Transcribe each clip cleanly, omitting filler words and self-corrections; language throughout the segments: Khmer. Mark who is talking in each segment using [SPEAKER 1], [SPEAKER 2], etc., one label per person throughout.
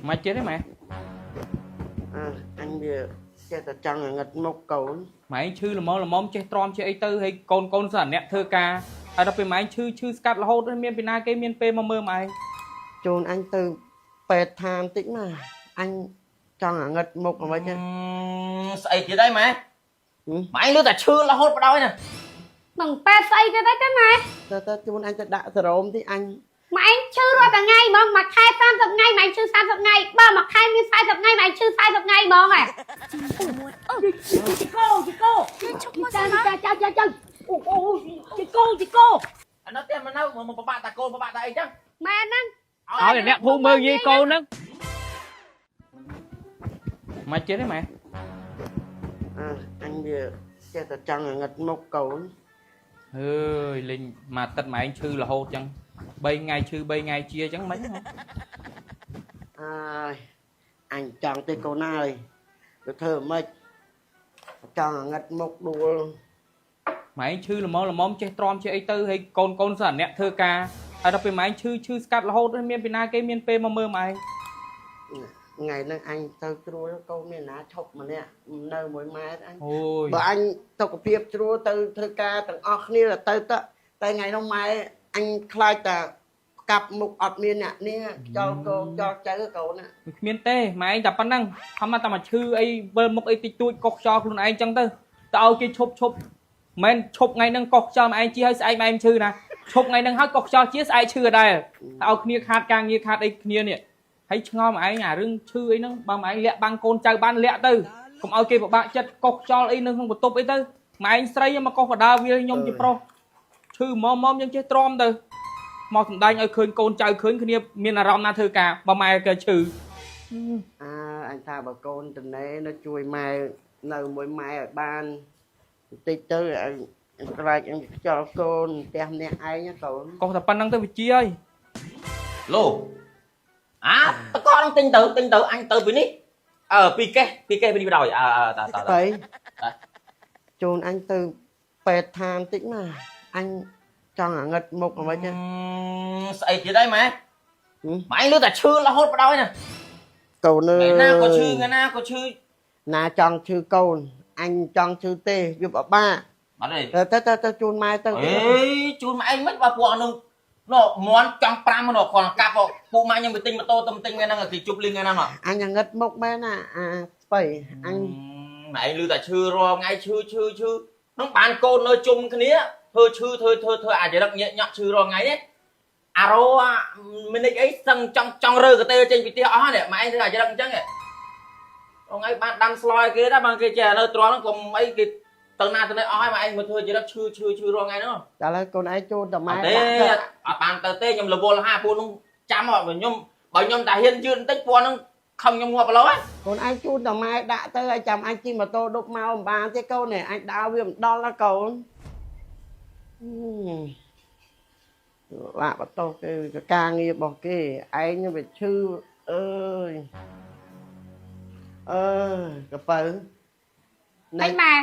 [SPEAKER 1] មកទៀតទេម៉ែ?
[SPEAKER 2] អើអញវាចេះតែចង់ងឹតមុខកូន។
[SPEAKER 1] ម៉ែឯងឈឺល្មមល្មមចេះទ្រាំចេះអីទៅហើយកូនកូនសិនអ្នកធ្វើការហើយដល់ពេលម៉ែឯងឈឺឈឺស្កាត់រហូតមានពីណាគេមានពេលមកមើលម៉ែឯង?
[SPEAKER 2] ជូនអញទៅពេទ្យឋានតិចមកអញចង់ងឹតមុខអ្វីចឹង។
[SPEAKER 3] ស្អីទៀតហើយម៉ែ?
[SPEAKER 2] ហឹម?
[SPEAKER 3] ម៉ែឯងលឺតែឈឺរហូតបដ ாய் ណា។
[SPEAKER 4] បងពេទ្យស្អីគេទៅម៉ែ?
[SPEAKER 2] តើតើជូនអញទៅដាក់សេរ៉ូមតិចអញ។
[SPEAKER 4] ម៉ែឯងឈឺរាល់ថ្ងៃហ្មងមួយខែ30ថ្ងៃម៉ែឯងឈឺ30ថ្ងៃបើមួយខែមាន40ថ្ងៃម៉ែឯងឈឺ40ថ្ងៃហ្មងហ៎
[SPEAKER 5] ជីកូជីកូចាចាចាចាចាអូអូជីកូជីកូ
[SPEAKER 3] អានោះទៀតមកនៅមកពិបាកតាកូនពិបាកតាអីចឹង។
[SPEAKER 4] ម៉ែហ្នឹង។
[SPEAKER 1] ឲ្យអ្នកភូមិមើលងាយកូនហ្នឹងមកទៀតទេម៉ែ?
[SPEAKER 2] អើអញវាចេះតែចង់ងឹតមុខកូន។
[SPEAKER 1] អើយលេងមួយអាទិត្យម៉ែឯងឈឺរហូតចឹង3ថ្ងៃឈឺ3ថ្ងៃជាចឹងមិនហ៎?
[SPEAKER 2] អើយអញចង់ទេកូនអើយទៅធ្វើម៉េចចង់ងឹតមុខដួល
[SPEAKER 1] ម៉ែឯងឈឺល្មមល្មមចេះទ្រាំចេះអីទៅហើយកូនកូនសិនអ្នកធ្វើការហើយដល់ពេលម៉ែឯងឈឺឈឺស្កាត់រហូតមានពីណាគេមានពេលមកមើលម៉ែឯង?
[SPEAKER 2] ថ្ងៃហ្នឹងអញទៅជ្រួលកូនមានណាឈប់ម្នាក់នៅមួយម៉ែអញ។
[SPEAKER 1] អូយ
[SPEAKER 2] បើអញសុខភាពជ្រួលទៅធ្វើការទាំងអស់គ្នាទៅទៅតែថ្ងៃនោះម៉ែអញខ្លាចតែកាប់មុខអត់មានអ្នកនេះចោលកូនចោលចៅកូនណា។
[SPEAKER 1] វាគ្មានទេម៉ែឯងតែប៉ុណ្ណឹងខំមកតែមកឈឺអីវិលមុខអីតិចតួចកុសខ្យល់ខ្លួនឯងចឹងទៅទៅឲ្យគេឈប់ឈប់មិនឈប់ថ្ងៃហ្នឹងកុសខ្យល់ម៉ែឯងជាឲ្យស្អែកម៉ែឯងឈឺណាឈប់ថ្ងៃហ្នឹងហើយកុសខ្យល់ជាស្អែកឈឺដែរទៅឲ្យគ្នាខាតការងារខាតអីគ្នានេះហើយឆ្ងល់ម៉ែឯងអារឿងឈឺអីហ្នឹងបើម៉ែឯងលាក់បាំងកូនចៅបានលាក់ទៅកុំឲ្យគេពិបាកចិត្តកុសខ្យល់អីនៅក្នុងបន្ទប់អីទៅម៉ែឯងស្រីមកកុសបដាវាខ្ញុំជាប្រុសឈឺមុំមុំយើងចេះទ្រាំទៅមកសំដែងឲ្យឃើញកូនចៅឃើញគ្នាមានអារម្មណ៍ណាធ្វើការបើម៉ែគេឈឺ?
[SPEAKER 2] អើអញថាបើកូនតនេនៅជួយម៉ែនៅមួយម៉ែឲ្យបានបន្តិចទៅអញខ្លាចអញខ្យល់កូនផ្ទះម្នាក់ឯងណាកូន។
[SPEAKER 1] កុសតែប៉ុណ្្នឹងទៅវាជាហើយ។
[SPEAKER 3] ឡូអាតកហ្នឹងទិញទៅទិញទៅអញទៅពីនេះអើពីកេះពីកេះពីនេះបដ ாய் អើអើតាតា
[SPEAKER 2] ទៅជូនអញទៅពេទ្យឋានតិចមកអញចង់ងឹតមុខអ្វីចឹង។
[SPEAKER 3] ស្អីទៀតហើយម៉ែ?
[SPEAKER 2] ហឹម?
[SPEAKER 3] ម៉ែឯងលឺតែឈឺរហូតបដ ாய் ណា។
[SPEAKER 2] កូនអើ
[SPEAKER 3] ថ្ងៃ
[SPEAKER 2] យ
[SPEAKER 3] ណាក៏ឈឺថ្ងៃណាក៏ឈឺ។
[SPEAKER 2] ណាចង់ឈឺកូនអញចង់ឈឺទេវាពិបាក។
[SPEAKER 3] អត់ទេ។
[SPEAKER 2] ទៅទៅទៅជូនម៉ែទៅ។
[SPEAKER 3] អេជូនម៉ែឯងមិនបើពួកអានោះនោះមន់ចង់5នោះគាត់កាប់ពួកម៉ាក់ខ្ញុំទៅទិញម៉ូតូទៅទិញថ្ងៃហ្នឹងគេជប់លីងថ្ងៃហ្នឹងហ៎។
[SPEAKER 2] អញងឹតមុខមែនណាអាស្បៃអញ។
[SPEAKER 3] ម៉ែឯងលឺតែឈឺរាល់ថ្ងៃឈឺឈឺឈឺហ្នឹងបានកូននៅជុំគ្នាធ្វើឈឺធ្វើធ្វើធ្វើអាចរិកញាក់ញាក់ឈឺរាល់ថ្ងៃនេះអារោមិនិចអីសឹងចង់ចង់រើកទេចេញពីផ្ទះអស់នេះម៉ែឯងធ្វើអាចរិកអញ្ចឹងថ្ងៃបានដាំស្លឲ្យគេដែរបានគេចេះនៅទ្រាំហ្នឹងកុំអីគេទៅណាទៅនេះអស់ហើយម៉ែឯងមកធ្វើចរិតឈឺឈឺឈឺរាល់ថ្ងៃហ្នឹង។
[SPEAKER 2] តែឥឡូវកូនឯងជូនតែម៉ែ
[SPEAKER 3] អត់ទេ
[SPEAKER 2] ដាក់ទៅ
[SPEAKER 3] អត់បានទៅទេខ្ញុំរវល់ហាពួកនោះចាំបើខ្ញុំបើខ្ញុំតែហ៊ានយឺតបន្តិចពួកនោះខឹងខ្ញុំងាប់ប្រឡោះហ៎។
[SPEAKER 2] កូនឯងជូនតែម៉ែដាក់ទៅឲ្យចាំអញជិះម៉ូតូដប់មកមិនបានទេកូននេះអញដើរវាមិនដល់ណាកូនឡាក់បន្ទោសគេការងាររបស់គេឯងវាឈឺអើយអើយកប៉ៅ
[SPEAKER 4] អញម៉ែ?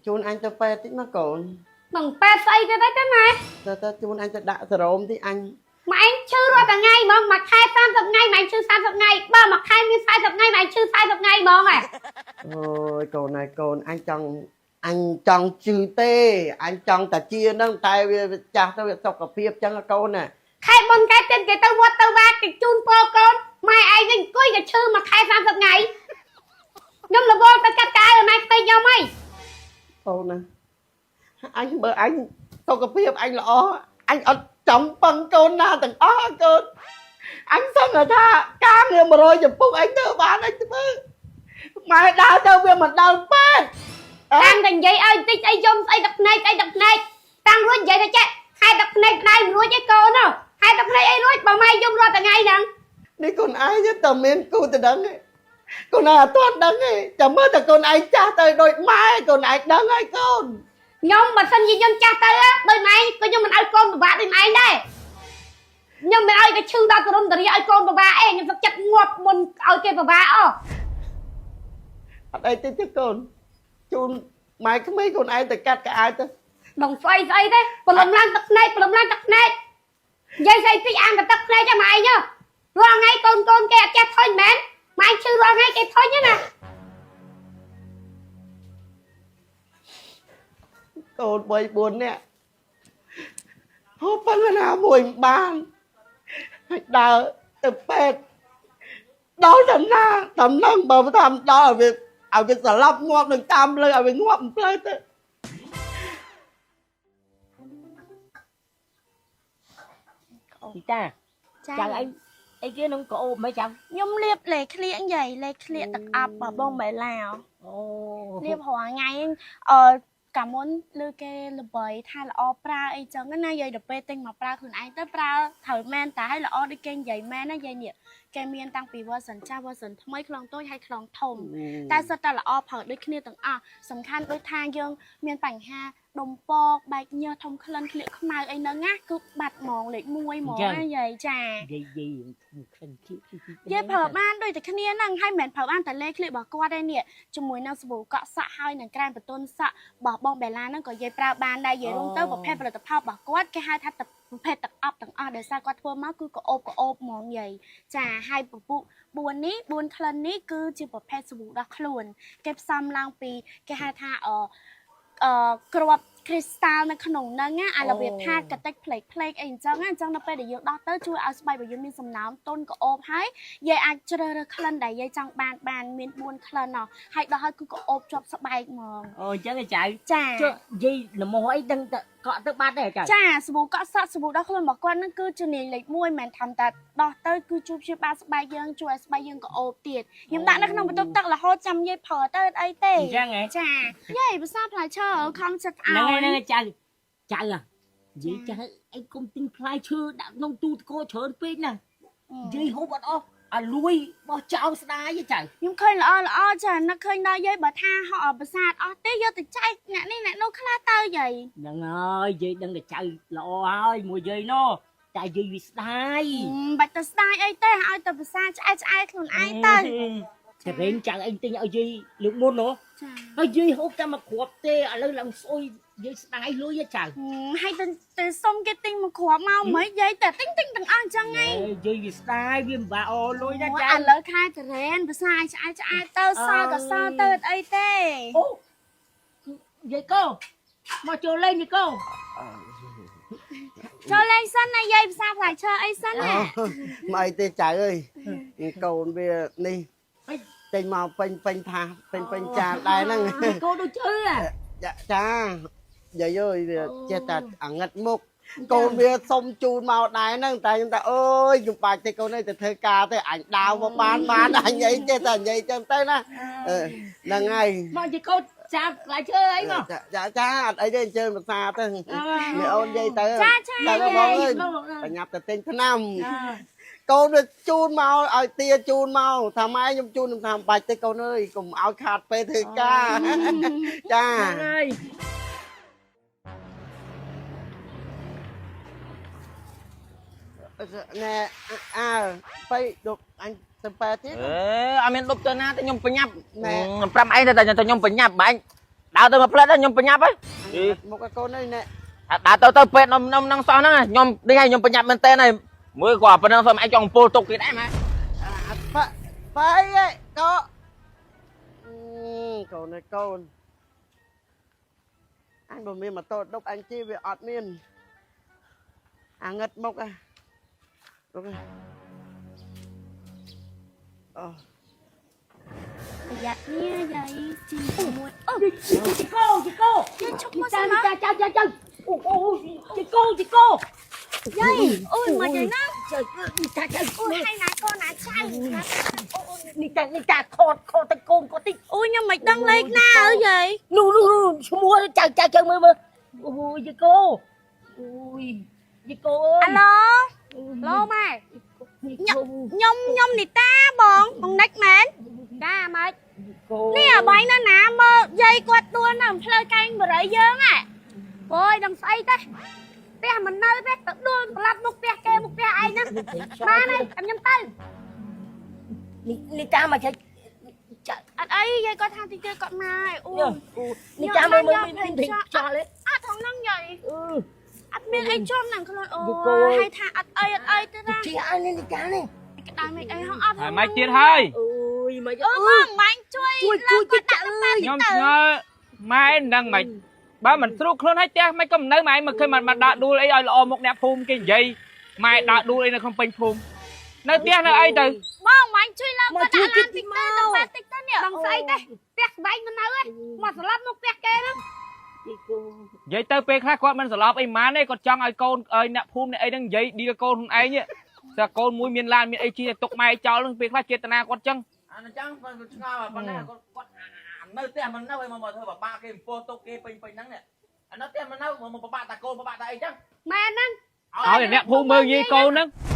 [SPEAKER 2] ជូនអញទៅពេទ្យតិចមកកូន។
[SPEAKER 4] បងពេទ្យស្អីគេទៅម៉ែ?
[SPEAKER 2] តើតើជូនអញទៅដាក់សេរ៉ូមតិចអញ។
[SPEAKER 4] ម៉ែឯងឈឺរាល់ថ្ងៃហ្មងមួយខែ30ថ្ងៃម៉ែឯងឈឺ30ថ្ងៃបើមួយខែមាន40ថ្ងៃម៉ែឯងឈឺ40ថ្ងៃហ្មងហ៎។
[SPEAKER 2] អូយកូនហើយកូនអញចង់អញចង់ជឿទេអញចង់តែជាហ្នឹងតែវាចាស់ទៅវាសុខភាពចឹងកូនណា។
[SPEAKER 4] ខែបុណ្យកែទៀតគេទៅវត្តទៅវាគេជូនពរកូនម៉ែឯងវិញអង្គុយក៏ឈឺមួយខែ30ថ្ងៃខ្ញុំរវល់ទៅកាត់កៅឲ្យម៉ែខ្ទេចខ្ញុំហី។
[SPEAKER 2] កូនណាអញបើអញសុខភាពអញល្អអញអត់ចំពឹងកូនណាទាំងអស់កូនអញសឹងថាការងារ100ចំពុកអញធ្វើបានអញធ្វើម៉ែដើរទៅវាមិនដល់ពេទ្យ។
[SPEAKER 4] តាំងតែនិយាយឲ្យបន្តិចអីយំស្អីទឹកភ្នែកស្អីទឹកភ្នែកតាំងរួចនិយាយថាចេះខែទឹកភ្នែកដៃមិនរួចឯកូនហ៎ខែទឹកភ្នែកអីរួចបើម៉ែយំរាល់ថ្ងៃហ្នឹង។
[SPEAKER 2] នេះកូនឯងតែមានគូទៅដឹងទេកូនឯងអត់ទាន់ដឹងទេចាំមើលតែកូនឯងចាស់ទៅដូចម៉ែកូនឯងដឹងហើយកូន។
[SPEAKER 4] ខ្ញុំបើសិនជាខ្ញុំចាស់ទៅដូចម៉ែក៏ខ្ញុំមិនឲ្យកូនពិបាកដូចម៉ែដែរខ្ញុំមិនឲ្យគេឈឺដល់ទរំទរាឲ្យកូនពិបាកឯងខ្ញុំសុខចិត្តងាប់មុនឲ្យគេពិបាកអស់។
[SPEAKER 2] អត់អីទេទេកូនជូនម៉ែក្មេងកូនឯងទៅកាត់កៅអៅទៅ។
[SPEAKER 4] បងស្អីស្អីទេព្រលឹមឡើងទឹកភ្នែកព្រលឹមឡើងទឹកភ្នែកនិយាយស្អីតិចអានតែទឹកភ្នែកចាំម៉ែឯងរាល់ថ្ងៃកូនកូនគេអត់ចេះធុញមែន។ រាល់ថ្ងៃគេធុញណា
[SPEAKER 2] កូន3 4នាក់ហូបប៉ុណ្ណាមួយមិនបានហើយដើរទៅពេទ្យដល់ដំណាដំណឹងបើតាមដល់ឲ្យវាស្លាប់ងាប់នឹងតាមលើឲ្យវាងាប់ផ្លូវទៅ
[SPEAKER 5] ទីតា
[SPEAKER 4] ចា
[SPEAKER 5] ចៅអីអីគេនឹងក៏អូបមិនចៅ
[SPEAKER 4] ខ្ញុំលាបលេក្លៀកយាយលេក្លៀកទឹកអប់របស់បងបេឡា
[SPEAKER 5] អូ
[SPEAKER 4] លាបរាល់ថ្ងៃអឺកាលមុនលើគេល្បីថាល្អប្រើអីចឹងណាយាយដល់ពេលទិញមកប្រើខ្លួនឯងទៅប្រើត្រូវមែនតាឲ្យល្អដូចគេនិយាយមែនណាយាយនេះគេមានតាំងពី version ចាស់ version ថ្មីខ្លងតូចហើយខ្លងធំតែសុទ្ធតែល្អប្រើដូចគ្នាទាំងអស់សំខាន់ដូចថាយើងមានបញ្ហាដុំពកបែកញើសធំក្លិនក្លៀកខ្មៅអីហ្នឹងណាគឺបាត់ហ្មងលេខ1ហ្មងណាយាយចា
[SPEAKER 5] យាយយាយធំក្លិនជី
[SPEAKER 4] យាយប្រើបានដូចតែគ្នាហ្នឹងហើយមិនមែនប្រើបានតែលេក្លៀករបស់គាត់ទេនេះជាមួយនឹងសាប៊ូកក់សក់ហើយនឹងក្រែមបន្ទន់សក់របស់បងបេឡាហ្នឹងក៏យាយប្រើបានដែរយាយរួមទៅប្រភេទផលិតផលរបស់គាត់គេហៅថាទឹកប្រភេទទឹកអប់ទាំងអស់ដោយសារគាត់ធ្វើមកគឺក្អូបក្អូបហ្មងយាយចាហើយពពុះ4នេះ4ក្លិននេះគឺជាប្រភេទសាប៊ូដោះខ្លួនគេផ្សំឡើងពីគេហៅថាអអឺគ្រាប់គ្រីស្តាល់នៅក្នុងហ្នឹងណាអារបៀបថាកតិចផ្លេកផ្លេកអីអញ្ចឹងណាអញ្ចឹងនៅពេលដែលយើងដោះទៅជួយឲ្យស្បែករបស់យើងមានសំណើមទន់ក្អូបហើយយាយអាចជ្រើសរើសក្លិនដែលយាយចង់បានបានមាន4ក្លិនណោះហើយដោះឲ្យគឺក្អូបជាប់ស្បែកហ្មង
[SPEAKER 5] អូអញ្ចឹងឯងចៅ
[SPEAKER 4] ចា
[SPEAKER 5] ចុះយាយល្មោះអីដឹងតែកក់ទៅបាត់ដែរចៅ
[SPEAKER 4] ចាសាប៊ូកក់សក់សាប៊ូដោះខ្លួនរបស់គាត់ហ្នឹងគឺជានាយលេខ1មិនមែនធ្វើតែដោះទៅគឺជួយព្យាបាលស្បែកយើងជួយឲ្យស្បែកយើងក្អូបទៀតខ្ញុំដាក់នៅក្នុងបន្ទប់ទឹករហូតចាំយាយប្រើទៅអត់អីទេ
[SPEAKER 5] អញ្ចឹងហ៎
[SPEAKER 4] ចាយាយភាសាផ្លែឈើខំចិត្តឲ្យ
[SPEAKER 5] ហ្នឹងហើយហ្នឹងចៅចៅយាយចៅអីគុំទិញផ្លែឈើដាក់ក្នុងទូទឹកកកច្រើនពេកណាយាយហូបអត់អស់អាលួយបោះចោលស្ដាយចៅ
[SPEAKER 4] ខ្ញុំឃើញល្អល្អចានឹកឃើញដល់យាយបើថាហក់ប្រាសាទអស់ទេយកទៅចែកអ្នកនេះអ្នកនោះខ្លះទៅយាយ
[SPEAKER 5] ហ្នឹងហើយយាយដឹងតែចៅល្អហើយមួយយាយណោះតែយាយវាស្ដាយ
[SPEAKER 4] បាច់ទៅស្ដាយអីទេឲ្យទៅប្រាសាទឆ្អែតឆ្អែតខ្លួនឯងទៅ
[SPEAKER 5] ចរេងចៅអីទិញឲ្យយាយលើកមុនហ៎
[SPEAKER 4] ចា
[SPEAKER 5] ហើយយាយហូបតែមួយគ្រាប់ទេឥឡូវឡើងស្អុយយាយស្ដាយលុយចៅ
[SPEAKER 4] ហើយទៅទៅសុំគេទិញមួយគ្រាប់មកមិនយាយតែទិញទិញទាំងអស់អញ្ចឹងឯង
[SPEAKER 5] យាយវាស្ដាយវាមិនបាក់អូលុយណាចៅ
[SPEAKER 4] ឥឡូវខែចរេនប្រាសាទឆ្អែតឆ្អែតទៅសល់ក៏សល់ទៅអត់អីទេ
[SPEAKER 5] អូយាយកោមកចូលលេងយាយកោ
[SPEAKER 4] ចូលលេងសិនណាយាយភាសាផ្លែឈើអីសិនណា
[SPEAKER 2] មកអីទេចៅអើយកូនវានេះចេញមកពេញពេញថាពេញពេញចានដែរហ្នឹង
[SPEAKER 5] យាយកោដូចជើ
[SPEAKER 2] ចាយាយអើយវាចេះតែអាងឹតមុខកូនវាសុំជូនមកដែរហ្នឹងតែខ្ញុំថាអើយខ្ញុំបាច់ទេកូនអើយទៅធ្វើការទេអញដាវមកបានបានអញអីចេះតែនិយាយចឹងទៅណាហ្នឹងហើយ
[SPEAKER 5] មកយាយកោចាប់ផ្លែឈើអីមក
[SPEAKER 2] ចាចាអត់អីទេអញ្ជើញភាសាទៅនេះអូននិយាយទៅ
[SPEAKER 4] ចាចា
[SPEAKER 2] ទៅបងអើយបញ្ញាប់ទៅទិញថ្នាំកូនវាជូនមកឲ្យទាជូនមកថាម៉ែខ្ញុំជូនខ្ញុំថាបាច់ទេកូនអើយកុំឲ្យខាតពេលធ្វើការចា
[SPEAKER 5] ហើយ
[SPEAKER 2] ណែអើទៅដប់អញទៅប៉ែទៀត
[SPEAKER 3] អេអត់មានដប់ទៅណាទេខ្ញុំបញ្ញាប់
[SPEAKER 2] ណែ
[SPEAKER 3] ខ្ញុំប្រាប់ឯងតែខ្ញុំបញ្ញាប់បាញ់ដើរទៅមកផ្លែតខ្ញុំបញ្ញាប់ហើយ
[SPEAKER 2] មុខឲ្យកូនអើយណែ
[SPEAKER 3] ដើរទៅទៅពេទ្យនំនំនឹងសោះហ្នឹងខ្ញុំនេះហើយខ្ញុំបញ្ញាប់មែនតើហើយមួយក៏ប៉ុណ្ណឹងសុំឯងចង់ពលទុកទៀតដែរម៉ែ
[SPEAKER 2] អត់ប៉ប៉ៃឯកោកូនអើយកូនអញបើមានម៉ូតូដប់អញជិះវាអត់មានអាងឹតមុខហ៎អូខេអូ
[SPEAKER 4] ប្រយ័ត្ននេះយាយជីមួយអូ
[SPEAKER 5] ជីកោជីកោ
[SPEAKER 4] យាយឈប់មក
[SPEAKER 5] ចៅ
[SPEAKER 4] សិនមក
[SPEAKER 5] ចៅចៅចៅចៅអូអូជីកោជីកោ
[SPEAKER 4] យាយអូយមកយាយណា
[SPEAKER 5] ចៅចៅចៅ
[SPEAKER 4] អូយហើយណាកូនណាចៅ
[SPEAKER 5] នេះតានេះតាខតខតទៅកូនគាត់តិច
[SPEAKER 4] អូយខ្ញុំមិនដឹងលេខណាអើយាយ
[SPEAKER 5] នោះនោះនោះឈ្មោះចៅចៅចៅមើលមើលអូយយាយកោអូយយាយកោអើយ
[SPEAKER 4] អាឡូឡូម៉ែខ្ញុំខ្ញុំនីតាបងបងនិចមែនតាម៉េចនេះអាបាយនៅណាមើលយាយគាត់ដួលនៅផ្លូវកែងបរិយយើងហ่ะអូយដឹងស្អីទេផ្ទះមិននៅទេទៅដួលប្រឡាប់មុខផ្ទះគេមុខផ្ទះឯងហ្នឹងបានហើយខ្ញុំទៅ
[SPEAKER 5] នេះនេះតាមកចៅចៅ
[SPEAKER 4] អត់អីយាយគាត់ថាតិចទៀតគាត់មកហើយអូ
[SPEAKER 5] នេះតាមើលមើលមានចោលទេ
[SPEAKER 4] អត់ថងហ្នឹងយាយ
[SPEAKER 5] អឺ
[SPEAKER 4] អត់មានអីជាប់នឹងខ្លួនអូយហើយថាអត់អីអត់អីទេណា
[SPEAKER 5] ជាអើនេះនេះតានេះ
[SPEAKER 4] ក្តៅមិនអីហងអត់
[SPEAKER 1] ហើយម៉េចទៀតហើយ
[SPEAKER 5] អូយ មិន
[SPEAKER 4] អឺបងបាញ់ជួយ
[SPEAKER 5] ជួយជួយតិចចាក់អើយ
[SPEAKER 1] ខ្ញុំឆ្ងល់ម៉ែមិនដឹងមិនបើមិនស្រួលខ្លួនឲ្យផ្ទះមិនក៏មិននៅម៉ែមកឃើញមកដាក់ដួលអីឲ្យល្អមុខអ្នកភូមិគេនិយាយម៉ែដាក់ដួលអីនៅក្នុងពេញភូមិនៅផ្ទះនៅអីទៅ
[SPEAKER 4] បងបាញ់ជួយលើក
[SPEAKER 5] មក
[SPEAKER 4] គាត់
[SPEAKER 5] ជួយ
[SPEAKER 4] ដាក់ឡានតិច
[SPEAKER 5] តិចមក
[SPEAKER 4] ទៅទៅប៉ែតិចទៅនេះ
[SPEAKER 6] បងស្អីទេផ្ទះស្បែកមិននៅទេមកស្លាប់មកផ្ទះគេហ្នឹង
[SPEAKER 1] និយាយទៅពេលខ្លះគាត់មិនស្លាប់អីម៉ានទេគាត់ចង់ឲ្យកូនឲ្យអ្នកភូមិអ្នកអីហ្នឹងនិយាយឌីលកូនខ្លួនឯងតែកូនមួយមានឡានមានអីជិះទុកម៉ែចោលហ្នឹងពេលខ្លះចេតនាគាត់ចឹង
[SPEAKER 3] អានចឹងគាត់ឆ្ងល់ប៉ុណ្ណាគាត់គាត់នៅផ្ទះមិននៅឲ្យមកធ្វើបបាក់គេអំពើទុកគេពេញពេញហ្នឹងនេះអានៅផ្ទះមិននៅមកបបាក់តាកូនបបាក់តាអីចឹង
[SPEAKER 6] ម៉ែហ្នឹង
[SPEAKER 1] ឲ្យអ្នកភូមិមើលងាយកូនហ្នឹង។